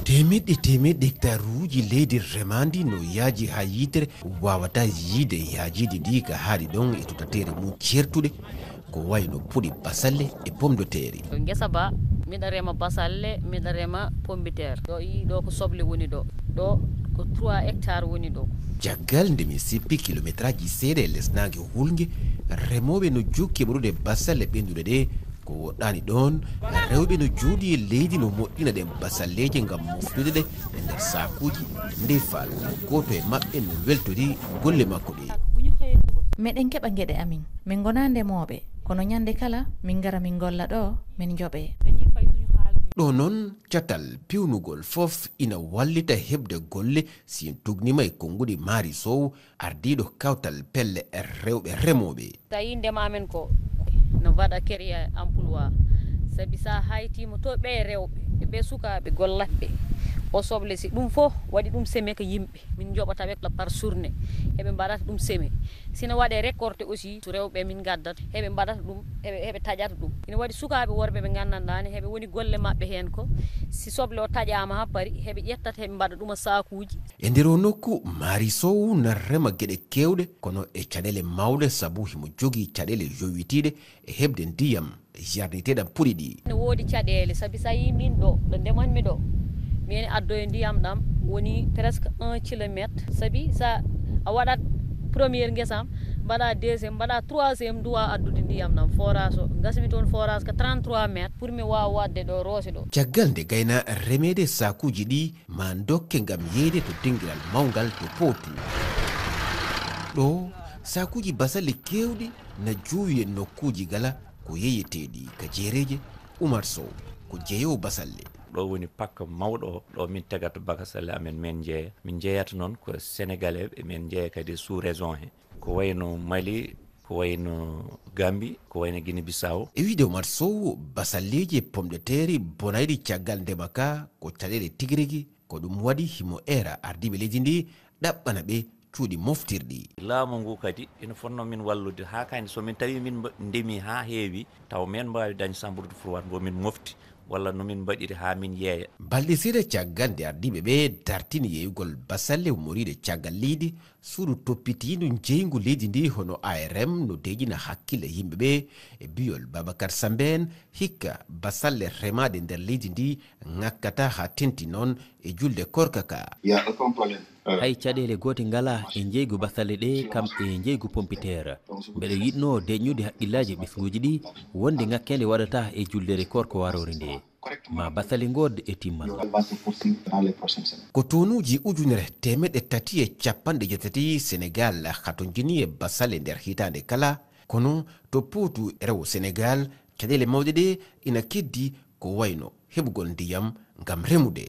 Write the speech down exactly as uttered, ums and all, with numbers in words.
Teemeɗɗe teemeɗɗe hectaruuji leydi remaandi no yaaji haa yiitere waawataa yiyde yaajiiji ɗi ka haaɗi ɗon e tutateere mum ceertuɗe, ko wayno puɗi basalle e pomme de terre. Ko ngesa ba, miɗa rema basalle, miɗa rema pomme de terre. Ɗo i ɗo ko soble woni ɗo. Ɗo ko trois hectares woni ɗo. Caggal nde mi sippi kilometraaji seeɗa e lesnaange hulnge, remooɓe no jokki e ɓorude basalle ɓennduɗe ɗe. Ko woɗɗaani ɗoon, rewɓe no jooɗi e leydi no moƴƴina ɗen basalleeje ngam moftude ɗe e nder saakuuji. Nde faal, gooto e maɓɓe no weltori golle makko ɗe. Meɗen keɓa geɗe amin. Min ngonaa ndemooɓe, kono ñande kala, min ngara min ngolla ɗo, min njoɓee. Ɗo noon, catal peewnugol fof ina wallita heɓde golle, si en tugnima e konnguɗi Maari Sow, ardiiɗo kawtal pelle rewɓe remooɓe. Tawi ndema amen ko no waɗa créer emploi, sabi sa haytima to ɓe rewɓe, ɓe sukaaɓe gollatɓe o soble, si ɗum fof waɗi ɗum seme ko yimɓe, min njoɓata ɓe par journée, heɓe mbaɗata ɗum seme. Sina waɗe récolté aussi, so rewɓe min ngaddata, heɓe mbaɗata ɗum, heɓe, heɓe taƴata ɗum. Ina waɗi sukaaɓe worɓe ɓe nganndanɗaa ne, heɓe woni golle maɓɓe heen ko, si soble o taƴaama haa pari, heɓe ƴettata, heɓe mbaɗa ɗum e saakuuji. E nder o nokku, Maari Sow na rema geɗe keewɗe, kono e caɗeele mawɗe, sabu himo jogii caɗeele yowitiiɗe e heɓde ndiyam yarniteeɗam puɗi ɗi. Ne woodi caɗeele, sabi so a yii min ɗo, ɗo ndemanmi ɗo, mi ene addoya ndiyam ɗam woni presque un kilomètre, sabi sa a waɗat première ngesam, mbaɗa deuxième, mbaɗa troisième, duwa addude ndiyam ɗam forage o. Ngasmi toon forage ko trente-trois mètres pour mi waawa waɗde ɗo roose ɗo. Caggal nde gayna remeede saakuuji ɗi, ma dokke ngam yeyde to dingiral mawngal to Potou. Ɗo, saakuuji basalle keewɗi na juuwi e nokkuuji gala ko yeeyeteeɗi ka jeereeje. Oumar Sow ko jeeyoowo basalle. Ɗo woni pakka mawɗo o, ɗo min tegata basalle amen, min njeeya. Min njeeyata noon ko Sénégalais ɓe, min njeeya kadi sous-région he. Ko wayno Mali, ko wayno Gambie, ko wayno Guinée Bissau. E wiyde Oumar Sow, basalleeji e pomme de terre bonayɗi caggal ndema ka ko caɗeele tigi rigi. Ko ɗum waɗi himo eera ardiiɓe leydi ndi ɗaɓɓana ɓe cuuɗi moftirɗi. Laamu ngu kadi ina fotnoo min wallude haa kañum, so min tawi min mba-, ndemi haa heewi, taw min mbaawi dañ chambre de froid mbo min mofti, walla no min mbaɗiri haa min yeeya. Balɗe seeɗa caggal nde ardiiɓe ɓe dartini yeeyugol basalle ummoriiɗe caggal leydi, suudu toppitiindu njeeygu leydi ndi hono A R M no deeƴina hakkille yimɓe ɓe e biyol Babacar Sambeen, hikka basalle remaaɗe nder leydi ndi ŋakkata haa tenti noon e julde korka ka. Il y a aucun problème. Euh, Hay caɗeele goote ngalaa e njeeygu basalle ɗe kam e njeeygu pompiteer. Mbeɗa yiɗnoo deeƴnude hakkillaaji ɓesnguuji ɗi wonde ŋakkeende waɗataa e juldere koorko waroore nde. Ma basalle ngoodde e timmal. Nous allons se poursuivre dans les prochaines semaines. Ko tonuuji ujunere teemeɗɗe tati e capanɗe jeetati Senegaal hatonjini e basalle nder hitaande kala, kono to Potou rewo Senegaal, caɗeele mawɗe ɗe ina keddi ko wayno heɓugol ndiyam ngam remude.